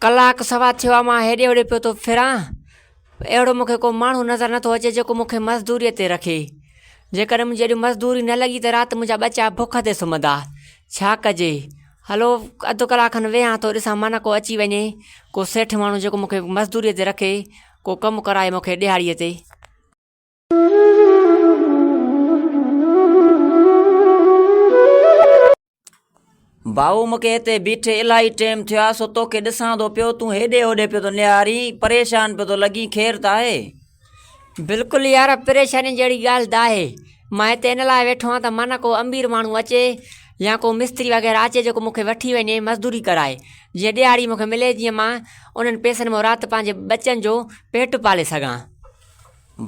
ڪلاڪ سوا ٿيو آ مان هيڏي هوڏي پيو ٿو ڦران اهڙو مون کي ڪو ماڻهو نظر نٿو اچي جيڪو مون کي مزدوريء تي رکي. جيڪڏهن منهنجي اڄ مزدوري نه لڳي ته رات منهنجا ٻچا بک تي سمهندا. ڇا ڪجي؟ هلو اڌ ڪلاڪ کن ويهان ٿو ڏسان من ڪو اچي وڃي ڪو سيٺ ماڻهو جيڪو مون کي مزدوريء تي رکي ڪو ڪم ڪرائي مون کي ڏهاڙيء تي. ڀائو مون کي هتي بيٺي الاهي ٽيم ٿيو آهي سو توکي ڏسان ٿو پيو تون هيڏي هوڏي پيو ٿو نهارين پريشان پيو ٿو لڳين خير ته آهي؟ بلڪل يار پريشاني جهڙي ڳالهه ته آهي مان هتي ان لاء ويٺو آهيان ته من ڪو امير ماڻهو اچي يا ڪو مستري وغيره اچي جيڪو مون کي وٺي وڃي مزدوري ڪرائي جيئن ڏهاڙي مون کي ملي جيئن مان انهن پئسن مان رات پنهنجي ٻچن جو پيٽ پالي سگهان.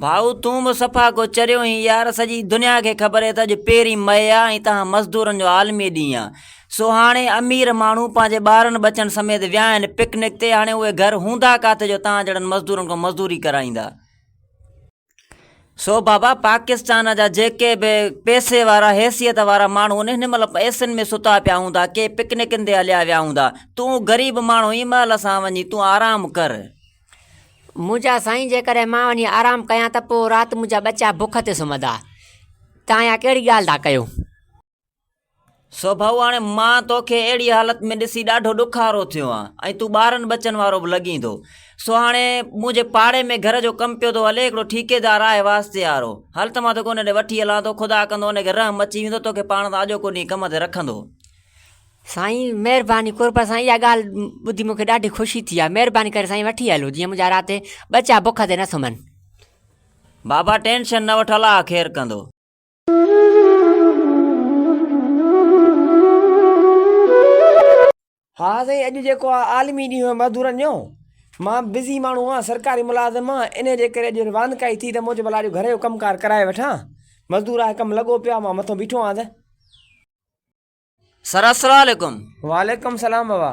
ڀائو تون به صفا ڪو چريو هين يار سڄي دنيا کي خبر اهي ته اڄ پهرين مئي آ ۽ تهان مزدورن جو عالمي ڏينهن آ سو هاڻي امير ماڻهو پنهنجي ٻارن ٻچن سميت ويا آهن پڪنڪ تي هاڻي اهي گهر هوندا ڪاٿي جو تهان جهڙن مزدورن کان مزدوري ڪرائيندا. سو بابا پاڪستان جا جيڪي به پئسي وارا حيثيت وارا ماڻهو آهن هن مهل ايسن ۾ ستا پيا هوندا ڪي پڪنڪن تي هليا ويا هوندا تون غريب ماڻهو هين مهل سان وڃي تون آرام ڪر. منهنجا سائين جيڪڏهن مان وڃي آرام ڪيان ته پوء رات منهنجا ٻچا بک تي سمهندا. توهان اها ڪهڙي ڳالهه ٿا ڪيو؟ سو ڀائو هاڻي مان توکي اهڙي حالت ۾ ڏسي ڏاڍو ڏکارو ٿيو آهيان ۽ تون ٻارن ٻچن وارو به لڳين ٿو. سو هاڻي منهنجي پاڙي ۾ گهر جو ڪم پيو ٿو هلي هڪڙو ٺيڪيدار آهي واسطي وارو. هل ته مان توکي ان ڏي وٺي هلان ٿو خدا ڪندو ان کي رحم اچي ويندو توکي پاڻ سان اڄوڪو ڏينهن ڪم تي رکندو. سائين مهرباني قرب سائين اها ڳالهه ٻڌي مون کي ڏاڍي خوشي ٿي آهي مهرباني ڪري سائين وٺي هلو جيئن منهنجا رات ٻچا بک تي نه سمهن. بابا ٽينشن نه وٺ الله خير ڪندو. ها سائين اڄ جيڪو آ عالمي ڏينهن هيو مزدورن جو مان بزي ماڻهو آهيان سرڪاري ملازم آهيان انهي جي ڪري اڄ واندڪائي ٿي ته مون چيو ڀلا اڄ گهر جو ڪم ڪار ڪرائي وٺان مزدور آهي ڪم لڳو پيو آهي مان مٿو بيٺو آهيان ته. سر السلام عليڪم. وعليڪم سلام بابا.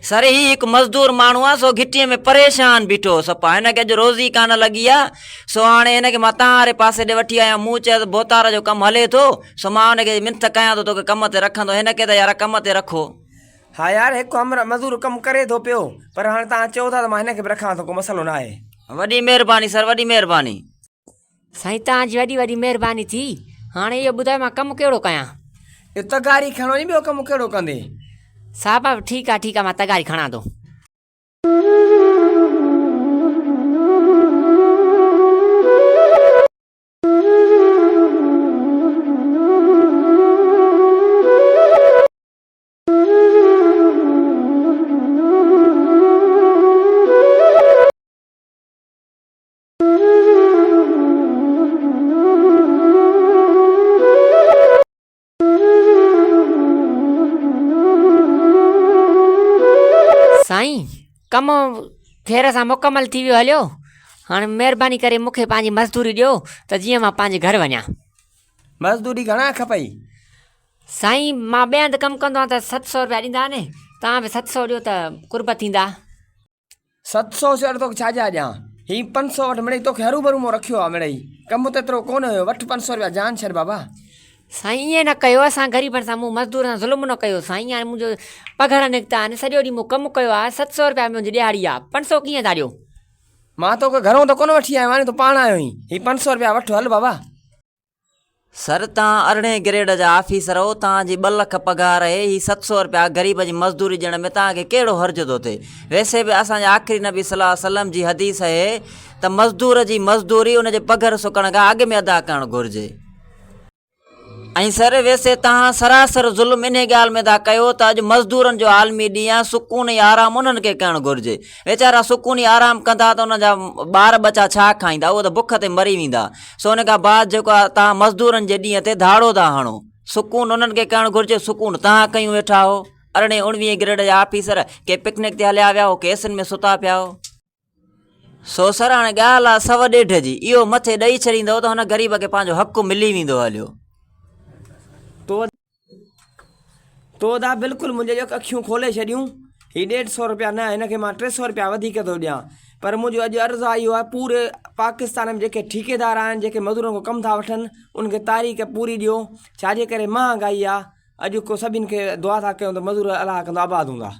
سر هي هڪ مزدور ماڻهو آ سو گهٽيء ۾ پريشان بيٺو هو صفا هن کي اڄ روزي ڪانه لڳي آ سو هاڻي هن کي مان تهان واري پاسي ڏي وٺي آيو آهيان مون چيس ڀوتار جو ڪم هلي ٿو سو مان هن کي منٿ ڪيان ٿو توکي ڪم تي رکندو هن کي ته يار ڪم تي رکو. ها يار هڪ همراهه مزدور ڪم ڪري ٿو پيو پر هاڻي تهان چئو ٿا ته مان هن کي به رکان ٿو ڪو مسئلو ناهي. وڏي مهرباني سر وڏي مهرباني. سائين توهان جي وڏي وڏي مهرباني ٿي. هاڻي اهو ٻڌايو مان ڪم ڪهڙو ڪيان؟ اهو تغاري کڻ وڃي ٻيو ڪم ڪهڙو ڪندين؟ صاحب ٺيڪ آ ٺيڪ آ مان تغاري کڻان ٿو. سائين ڪم خير سان مڪمل ٿي ويو هليو هاڻي مهرباني ڪري مون کي پنهنجي مزدوري ڏيو ته جيئن مان پنهنجي گهر وڃان. مزدوري گهڻا کپئي؟ سائين مان ٻئي هنڌ ڪم ڪندو آهيان ته 700 روپيا ڏيندا آهن توهان به 700 ڏيو ته قرب ٿيندا. 700 سيڙ توکي ڇا جا ڏيان؟ هي 500 وٺ مڙئي توکي هروڀرو مون رکيو آ مڙئي ڪم ته ايترو ڪونه هيو وٺ 500 رپيا جان ڇڏ بابا. سائين ائين نه ڪيو اسان غريبن سان مون مزدور سان ظلم نه ڪيو سائين هاڻي منهنجو پگهر نڪتا آهن سڄو ڏينهن مون ڪم ڪيو آهي 700 رپيا منهنجي ڏهاڙي آ 500 ڪيئن ٿا ڏيو. مان توکي گهرون ته ڪونه وٺي آيو آهيان تون پاڻ آيو آهين هي 500 رپيا وٺ هل بابا. سر توهان ارڙهين گريڊ جا آفيسر هو توهان جي ٻه لک پگهار اهي هي 700 رپيا غريب جي مزدوري ڏيڻ ۾ توهان کي ڪهڙو حرج ٿو ٿئي ويسي به اسان جي آخري نبي صلي الله عليه وسلم جي حديث اهي ته مزدور جي مزدوري ان جي پگهر سڪڻ کان اڳ ۾ ادا ڪرڻ گهرجي. ۽ سر ويسي توهان سراسر ظلم انهي ڳالهه ۾ ٿا ڪيو ته اڄ مزدورن جو عالمي ڏينهن آهي سڪون ۽ آرام انهن کي ڪرڻ گهرجي ويچارا سڪون ۽ آرام ڪندا ته انهن جا ٻار ٻچا ڇا کائيندا اهي ته بک تي مري ويندا سو ان کان بعد جيڪو آهي توهان مزدورن جي ڏينهن تي ڌاڙو ٿا هڻو سڪون انهن کي ڪرڻ گهرجي سڪون توهان ڪيون ويٺا هو ارڙهين اڻويهين گريڊ جا آفيسر ڪي پڪنڪ تي هليا ويا هو ڪي ايسن ۾ ستا پيا هو. سو سر هاڻي ڳالهه آ سو ڏيڍ جي، اهو مٿي ڏئي ڇڏيندؤ ته هن غريب کي پنهنجو حق ملي ويندو هليو. تو ادا بلڪل منهنجي جو اکيون کولي ڇڏيون. هي ڏيڍ سو روپيا نه هن کي مان 300 روپيا وڌيڪ ٿو ڏيان. پر منهنجو اڄ عرض آ اهو آهي پوري پاڪستان ۾ جيڪي ٺيڪيدار آهن جيڪي مزورن کان ڪم ٿا وٺن انهن کي تاريخ پوري ڏيو ڇاجي ڪري مهانگائي آ اڄ ڪو سڀني کي دعا ٿا ڪيون ته مزور الله ڪندو آباد هوندا.